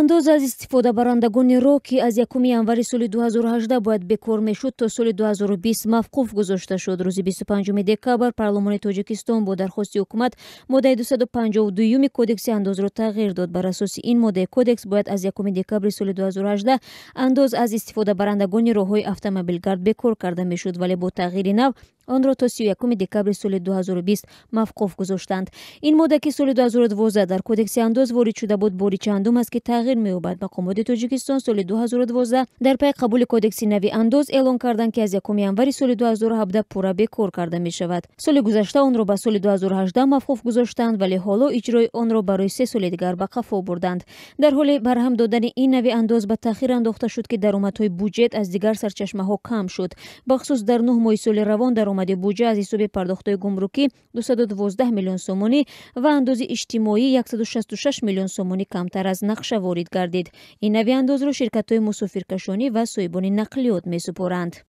Андоз аз истифодабарандагони роҳ, ки аз 1 январи соли 2018 бояд бекор мешуд, то соли 2020 мавқуф гузошта шуд. Рӯзи 25 декабр парлумони Тоҷикистон бо дархости ҳукумат моддаи 252 кодекси андозро тағйир дод. Бар асоси ин моддаи кодекс бояд аз 1 декабри соли 2018 андоз аз истифодабарандагони роҳҳои автомобилгард бекор карда мешуд, вале бо тағйири нав онро то 31 декабри соли 2020 мавқуф гузоштанд. Ин модда, ки соли 2012 дар кодекси андоз ворид шуда буд, бори чандум аст, ки тағйир меёбад. Мақомоти Тоҷикистон соли 2012 дар пайи қабули кодекси нави андоз эълон карданд, ки аз 1 январи соли 2017 пурра бекор карда мешавад. Соли гузашта онро ба соли 2018 мавқуф гузоштанд, вале ҳоло иҷрои онро барои 3 соли дигар ба қафо бурданд. Дар ҳоли барҳам додани ин нави андоз ба таъхир андохта шуд, ки даромадҳои буҷет аз дигар сарчашмаҳо кам шуд. Бахусус дар 9 моҳи соли равон даромади буҷа аз ҳисоби пардохтҳои гумрукӣ 212 миллион сомонӣ ва андози иҷтимоӣ 166 миллион сомонӣ камтар аз нақша ворид гардид. Ин нави андозро ширкатҳои мусофиркашонӣ ва соҳибони нақлиёт месупоранд.